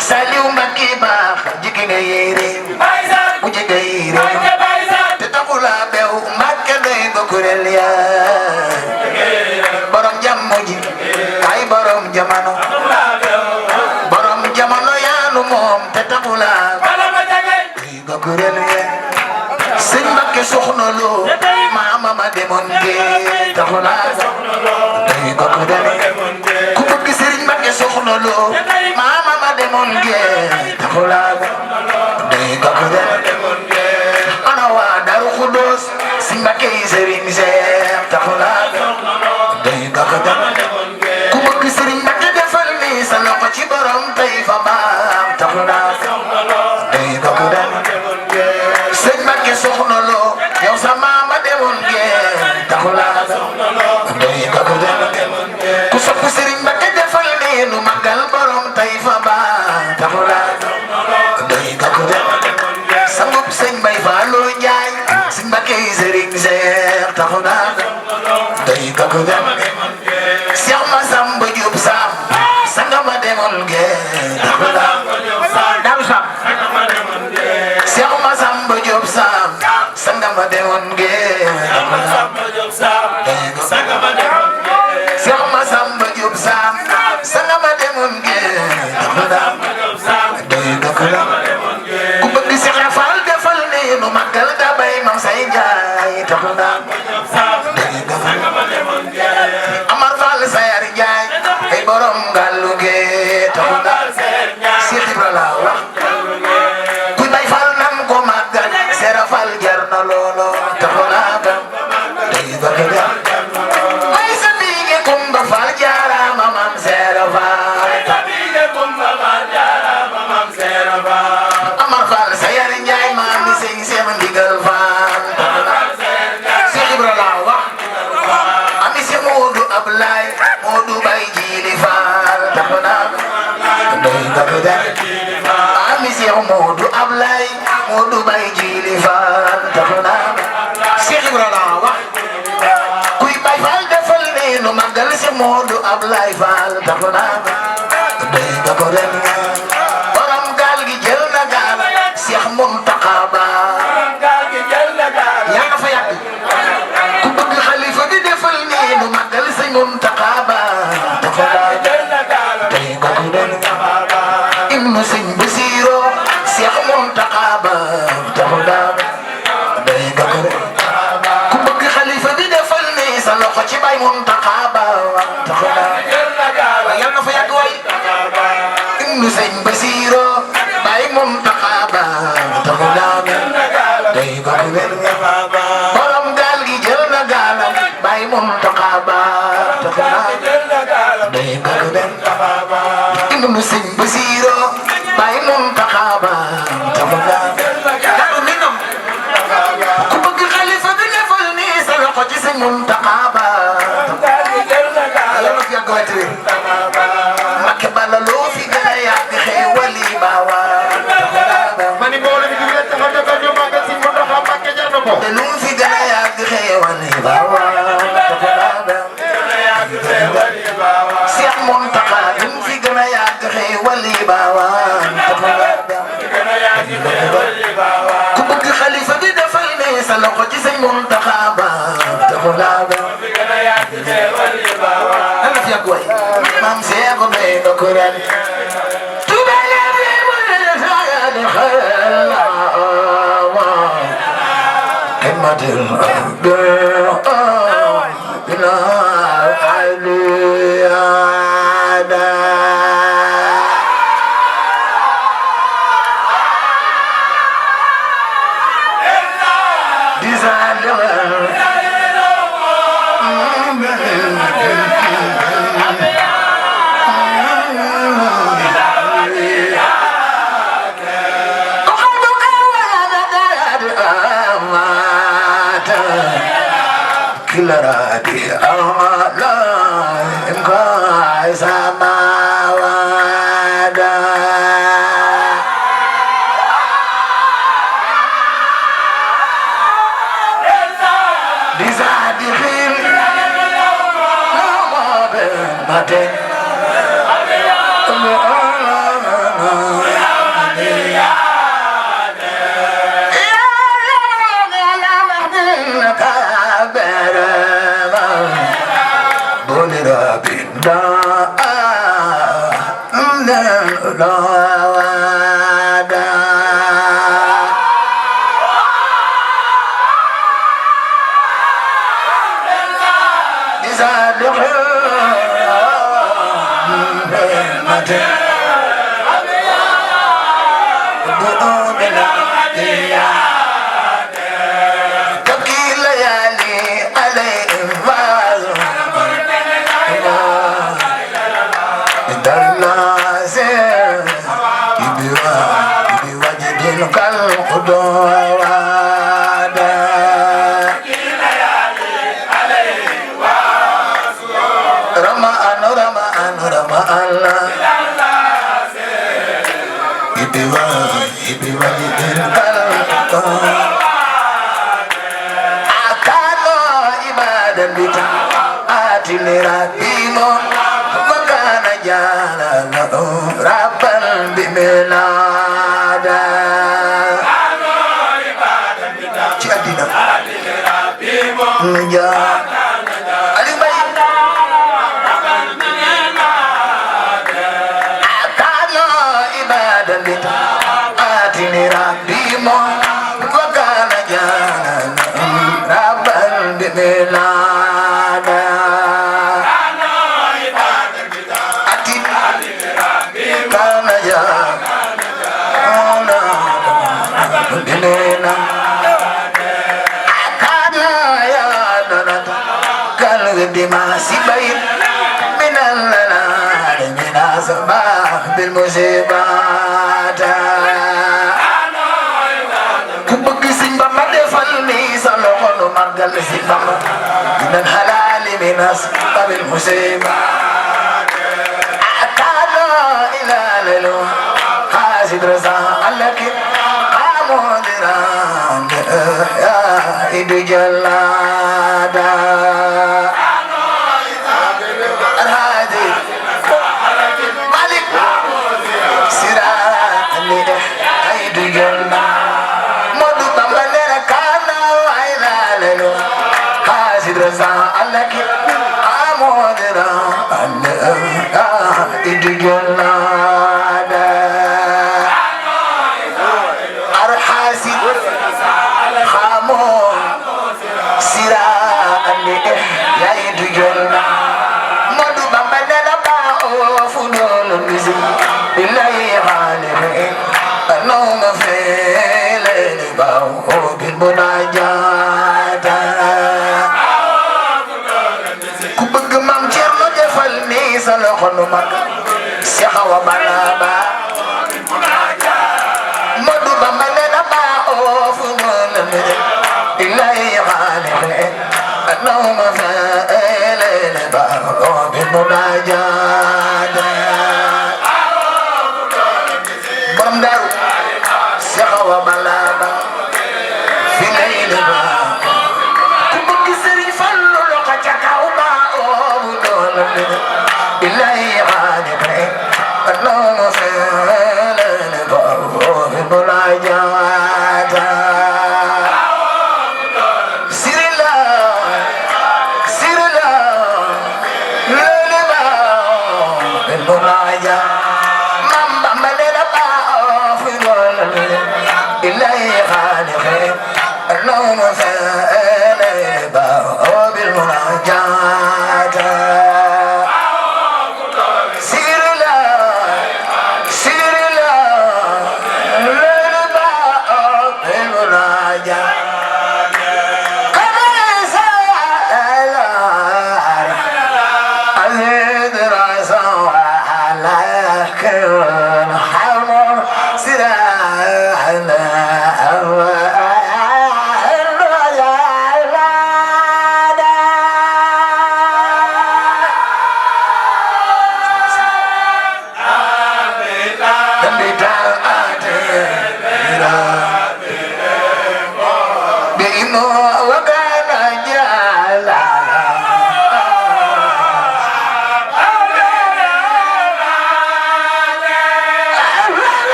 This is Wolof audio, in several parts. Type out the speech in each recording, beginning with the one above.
Saliou Mbacké baax jigéen nga yéere bu jigéen yéere te taxula bew Mbacké doy nga kuréel yaa borom jàmm ji ay borom jamono yaanu moom te taxula doy nga kuréel yaa sëñ Mbacké soxna loo maama ma demoon gee taxula doy nga kuréel yaa ku bëgg sëriñ Mbacké soxna loo maama ma demoon gee taxula doy nga kuréel ana waa Daaru Xudoos sëñ Mbacké yi sëriñ Seex taxula doy nga kuréel ku bëgg sëriñ Mbacké defal ni sa loxo ci borom tey fa baax taxula doy nga kuréel sëñ Mbacké soxna loo yow sa maama demoon gee taxula doy nga kuréel ku sopp sëriñ Mbacké defal ni nu magal borom tey fa baax taxula doy nga kuréel sangub sëñ Bay Fallou Njaay sëñ Mbacké yi sëriñ Seex taxula doy nga kuréel Seex Masamba Jóob Sam sangama demoon gee taxula dal sam Seex Masamba Jóob Sam sangama demoon gee Seex Masamba Jóob Sam sangama demoon gee doy nga kuréel ku bëgg Seex Faal defal ni nu magal da bay mam say Njaay taxula doy nga kuréel Amar Fall Sayar Njaay ay borom Gallu Gee taxula Seex Ibra la wax kuy bay Fall nan ko magal Seera Fall jar na loolo taxula doy nga kuréel ay sa biige Kumba Fall jaarama mam Seera Fall Amar Fall Sayar Njaay maam ni sëñ Seex Ndigal Fall Seex Ibra la wax ami si Moodu Ablaay Moodu Bay Jiili Fall taxula doy nga kuréel ami si Moodu Ablaay Moodu Bay Jiili Fall taxula Seex Ibra la wax kuy bay Fall defal ni nu magal si Moodu Ablaay Fall taxula doy nga kuréel borom gaal gi jël na gaal Seex Muntaxa Ba yaa nga fa yàgg ku bëgg xalifa bi defal ni nu magal si Muntaxa Ba taxula doy nga kuréel ibnu sëñ Basiiro Seex Muntaxa Ba taxula doy nga kuréel ku bëgg xalifa bi defal ni sa loxo ci bay Muntaxa Ba taxula yal na fa yàgg waay ibnu sëñ Basiiro bay Muntaxa Ba taxula doy nga kuréel borom gaal gi jël na gaalam bay Muntaxa Ba taxula doy nga kuréel ibnu sëñ Basiiro bay Muntaxa Ba taxula daaru minam ku bëgg xalifa bi defal ni sa loxo ci sëñ Muntaxa Ba yàlla na fi yàgg waay Mbacké bala loo fi gën a yàgg xéewali baawa mani mbooloo mi dugg leen taxaw defal ñu màggal si Muntaxa Mbacké jar na ko te lu fi gën a yàgg xéewali baawa Seex Muntaxa lu fi gën a yàgg xéewali baawa ku bëgg xalifa bi defal ni sa loxo ci sëñ Muntaxa Ba taxula ala fi yàgg waay maam Seex doy nga kuréel كلمة الأرض بلا عليانا Kilaradi amala imkai samawada Dizadikhil Nama ben batin بالمصيبات كبك سيمبا ما دفلني سلوكو مارغال سيمبا من الحلال من أسباب المصيبات أتانا إلى ليلو حاسد رزا لك قامودران يا إدو جلادا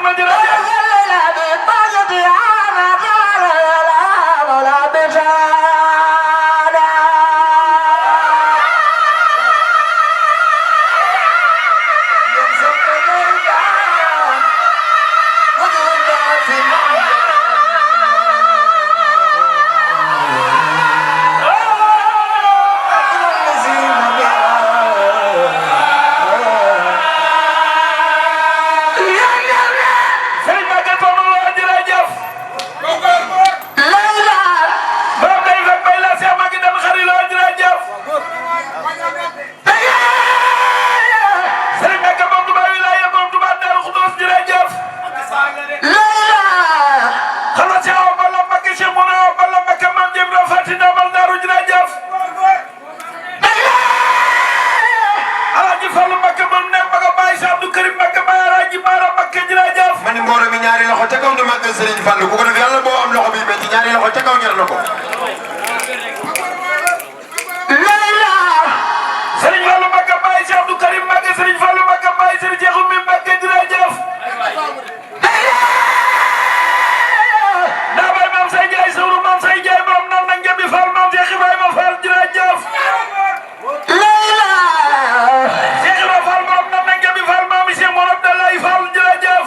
Fatma jërëjëf mani mbooloo mi ñaari loxo ca kaw ñu màggal Serigne Fallou bu ko def yàlla boo am loxo bi mais ci ñaari loxo ca kaw ñor na ko Serigne Fallou Mbacké Baye Cheikh Abdou Karim Mbacké Serigne Fallou Mbacké Baye Serigne Cheikh Oumy Mbacké jërëjëf daa bay maam say jaay sawru maam say jaay borom nan na ngebi Fall maam Cheikh Ibrahima Fall jërëjëf Cheikh Ibrahima Fall borom nan na ngebi Fall maam Cheikh Mor Abdoulaye Fall jërëjëf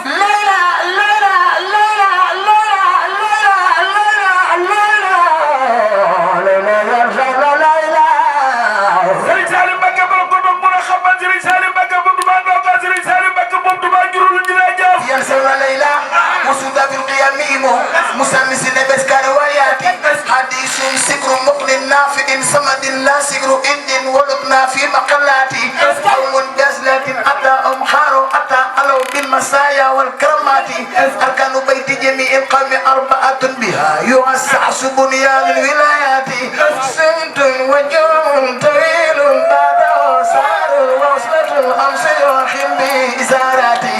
Serigne Salim Mbacké borom ko doon mën a xamal Serigne Salim Mbacké borom du ma ndoka Serigne Salim Mbacké borom du ma jurul jërëjëf ينسى ليلى مسود في القيام مسمس بسكار وياتي حديث سكر مقل نافع صمد لا سكر إند ولدنا في مقلاتي قوم جزلة أتى أمخار أتى ألو بالمسايا والكرامات أركان بيت جميع القوم أربعة بها يوسع بنيان الولايات سمت وجوه طويل بعده سار وصلة الأمس وخم بإزاراتي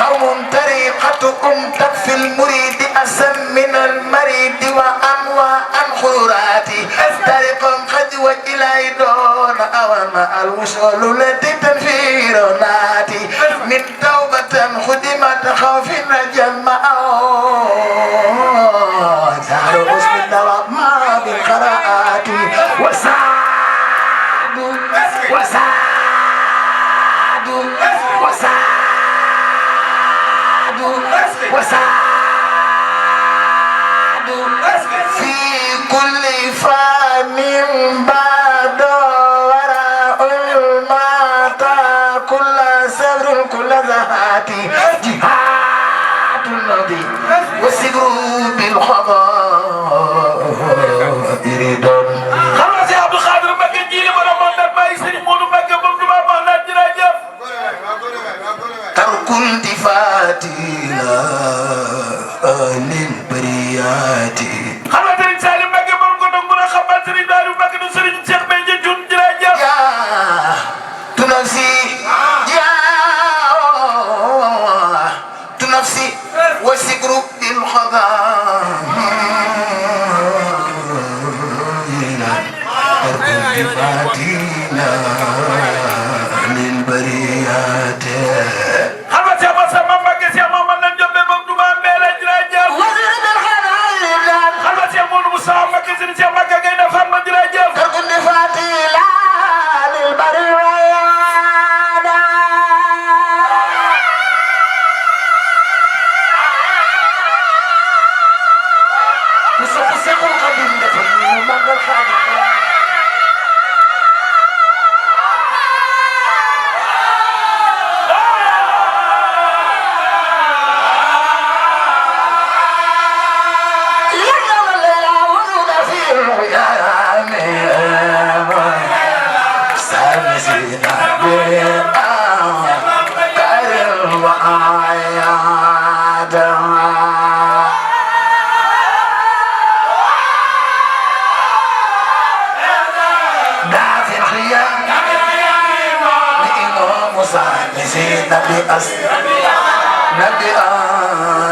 قوم طريقتكم تكفي المريد أسم من المريد وأنواع خيراتي طريق قد وإلى دون أوام الوصول التي تنفير ناتي من توبة خدمت خوف جمع زهر حسن الدوام ما بالقراءات وسعد وسعد وسعد وسعد في كل فان بعد وراء الماتا كل سبر كل ذهات جهات النبي وسجر بالخضاء يريدون خلاص يا عبد القادر Mbacké جيلي بنا مندر باي Serigne Modou Mbacké borom du ma baax jërëjëf ترك التفات للبريات xanaa Serigne Salim Mbacké borom ko doon mën a xamal Serigne Darou Mbacké du Serigne Cheikh Béthio Thioune jërëjëf يا تنفسي يا تنفسي وسكر بالخضاء ترك التفات للبريات xanaa Cheikh Massamba Mbacké Cheikh Mamadou Ndiobé borom du ma mbéla jërëjëf xanaa Cheikh Modou Moussa Mbacké Serigne Cheikh Mbacké Gaïndé Fatma jërëjëf ترك التفات للبريات مسقسق القديم دفن مغ الخادم نبي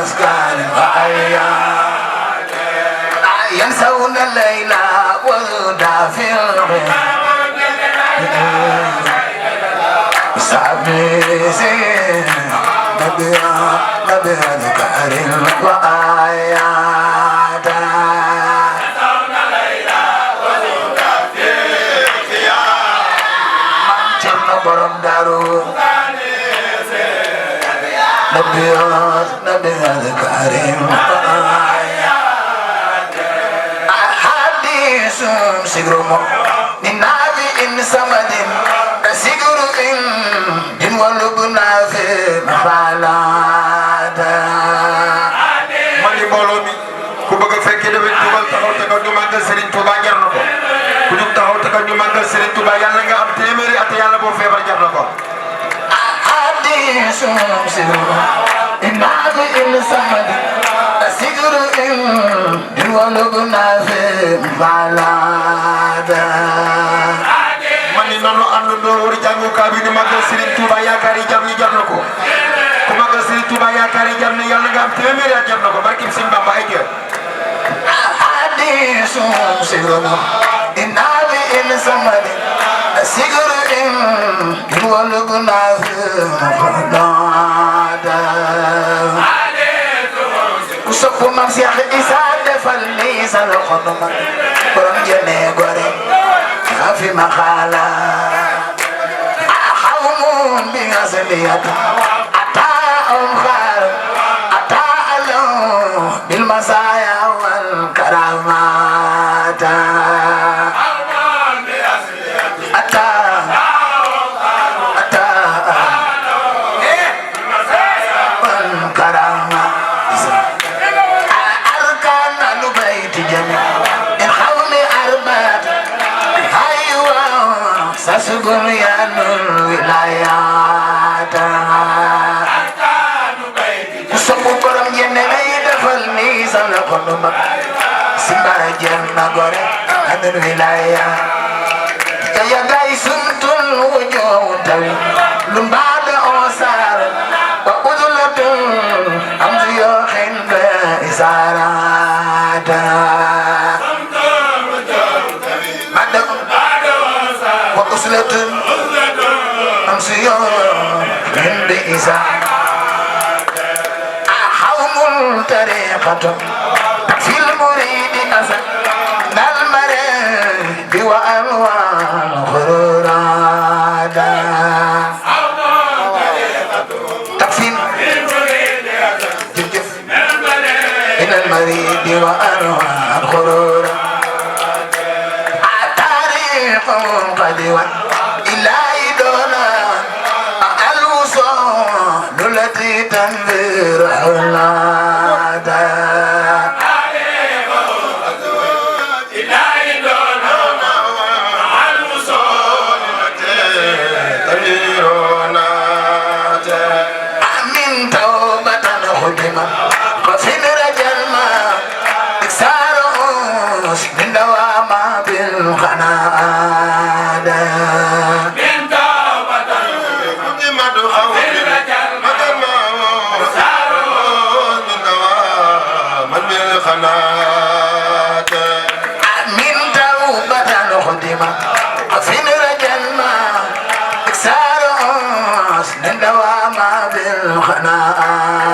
أسكان وعيان ينسون الليل والدافع سعبي نبي نبهذكار وآيات جرنا برم دارو نبهذكار وآيات أحاديث سيغرمو ننادي إن سمدين سيغر إن ولبنا في مخالاتا mani mbooloo mi ku bëgg a fekkee déwén dugal taxaw te ñu màggal Serigne Touba jar na ko ku jug taxaw te ñu màggal Serigne Touba yàlla nga am téeméeri at yàlla boo feebar jar na ko. أحاديث سيغرمو ننادي إن سمدين سيغر إن ولبنا في مخالاتا mani nanu àndandoo wër jàngukaay bi ñu màggal Serigne Touba yaakaar yi jàmm yi jar na ko ku màggal Serigne Touba yaakaar yi jar na yàlla nga am téeméeri at jar na ko barkim Sëñ Bamba ay jër. أحاديث سيغرمو ننادي إن سمدين سيغر إن ولبنا في مخالاتا sopp mam Cheikh Issa defal ni sa loxo nu man borom jëne gore fi ma xala xawmun bi asliyat ata khar ata alo bil masaya wal karamata ata wal karamata ساسقون يا نور الولايات سبو برم جنة يدفلني سلقون مك سبارة جنة غوري عن الولايات يا غاي سنتون وجوه تاوي لمباد أوسار وأذلة أمزيو خين بإسارات وأسلة أمسيو من بإسا أحوم طريقة في المريد أسد المريد وأنواع الخرورات تكفين جف إلى المريد وأنواع الخرورات قدوة إلهي دونا الوصول التي تنذر حلادا إلهي دونا الوصول التي تنذر حلادا أمين توبة خدمة قفل رجل ما إكساره من دوام بالقناعة من توبة خدمة قفل رجل ما إكساره من دوام بالقناعة من توبة خدمة قفل رجل ما إكساره من دوام بالقناعة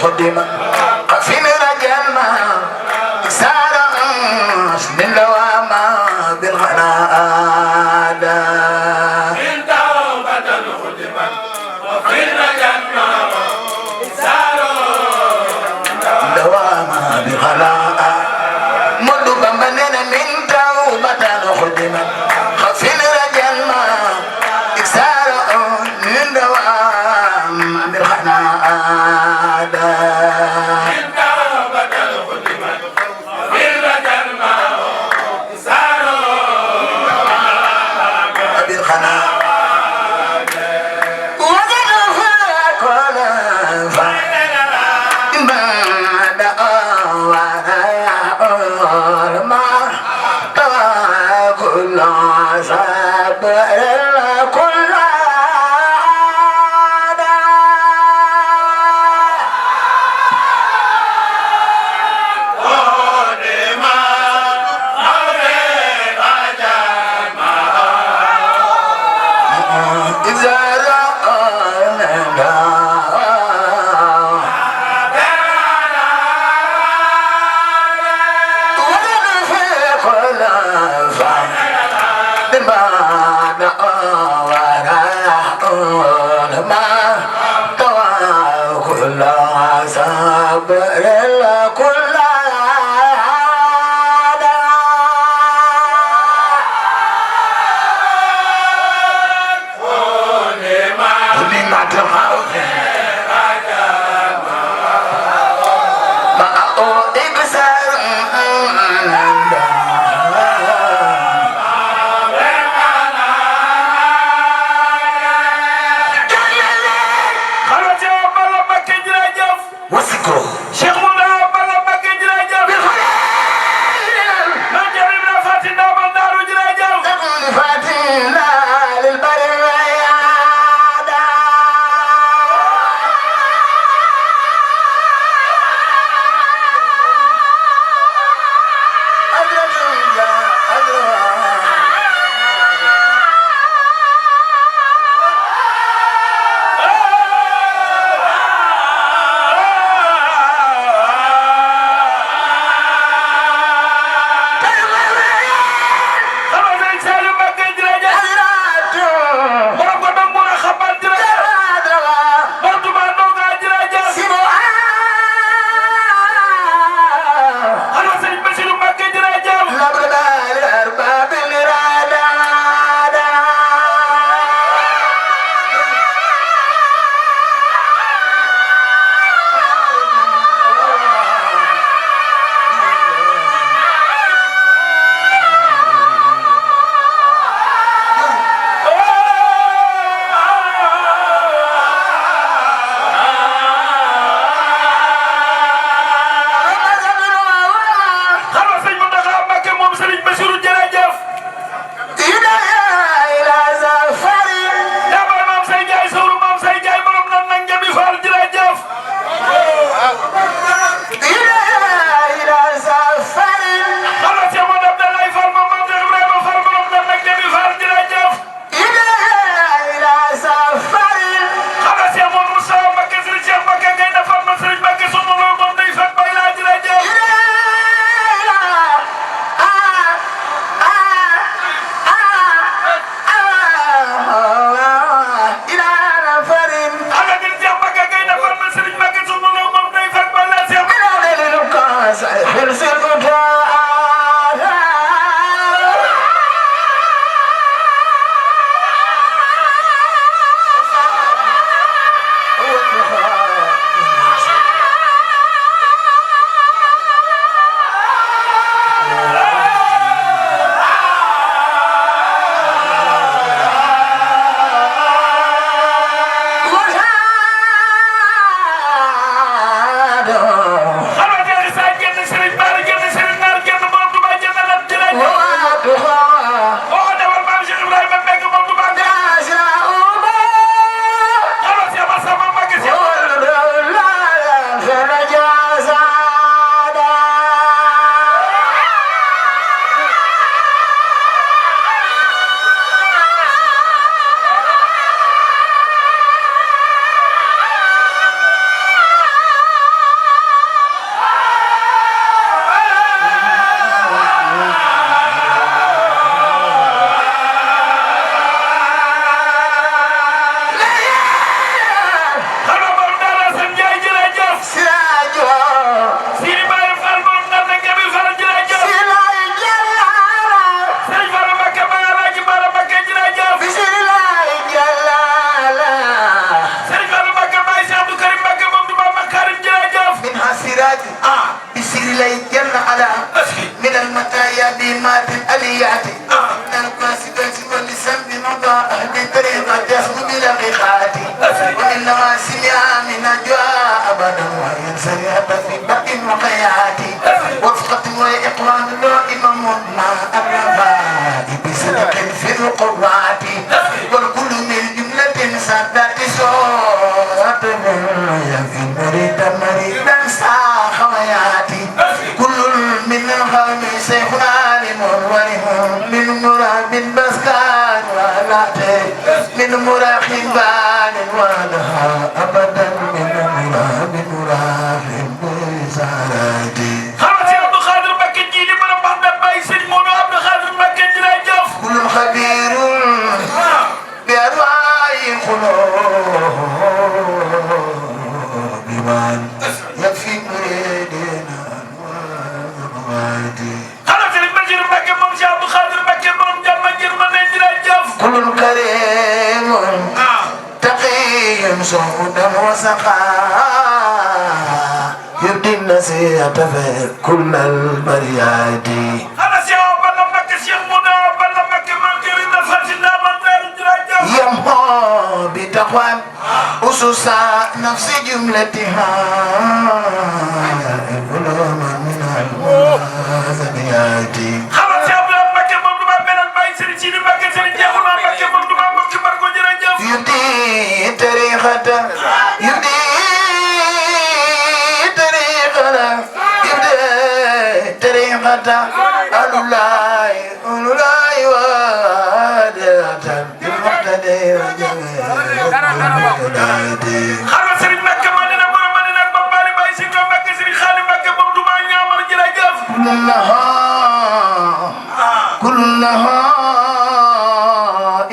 خدمة قفل رجلنا سارة من لواما بالغناء من توبة خدمة قفل رجلنا سارة لواما بالغناء مد بمبنين من توبة خدمة قفل رجلنا سارة من لواما بالغناء كل صبر كل الأكوان يكفي مريدنا وادي xanaa Serigne Bassirou Mbacké moom Cheikh Abdou Khadir Mbacké moom jàmm ngir ma ne jërëjëf. كل كريم تقي سودا وسخاء يبدي النصيحة في كل البريات xanaa Cheikh Awa Balla Mbacké Cheikh Mouda Awa Balla Mbacké maa ngi leen di fàttali naa man jërëjëf. يمحو بتقوى أسس نفس جملتها علوم من المازنيات xanaa Cheikh Abdoulaye Mbacké moom du ma beneen bàyyi Serigne Sidi Mbacké Serigne Cheikhouna Mbacké moom du ma mbokki barko jërëjëf. يبدي طريقة يبدي طريقة يبدي طريقة الولاي الولاي وادعة بالمقتدى وجميع xanaa Serigne Mbacké maa ne nag borom ma ne nag ba bari bàyyi Serigne Mbacké Serigne Khadim Mbacké moom du ma ñaamal jërëjëf. كلها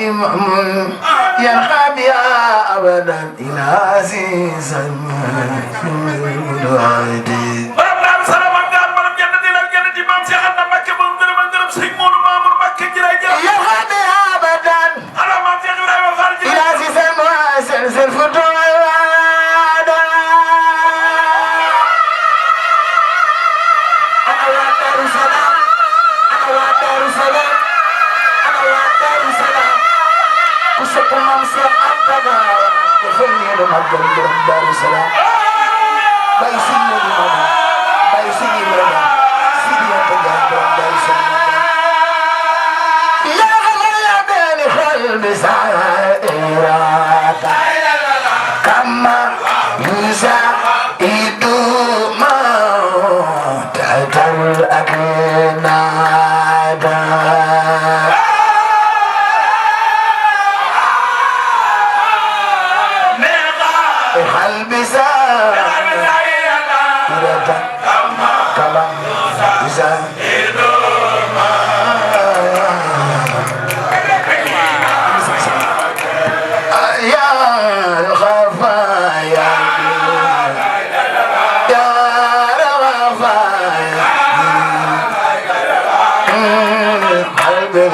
إمام يرحى بها أبدا إلى عزيز العادي borom Daaru Salaam ak Gaan borom jannati ak jannati maam Cheikh Anta Mbacké moom gërëm ak gërëm Serigne Modou Mamour Mbacké jërëjëf. يرحى بها أبدا xanaa maam Cheikh Ibrahima Fall إلى عزيز المؤسس الفتوى دار السلام باي سيدي ماما باي سيدي ماما سيدي انت دار السلام يا غلا يا بين قلب سائرات كما يزايد ما تحت الأكناد قلبي سائرات كما يزايد يا الخفايا يا الخفايا قلبي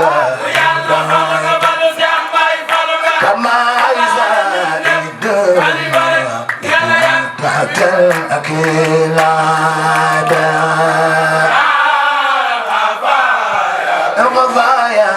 كما يزال الدنيا تحت الأكلاد الخفايا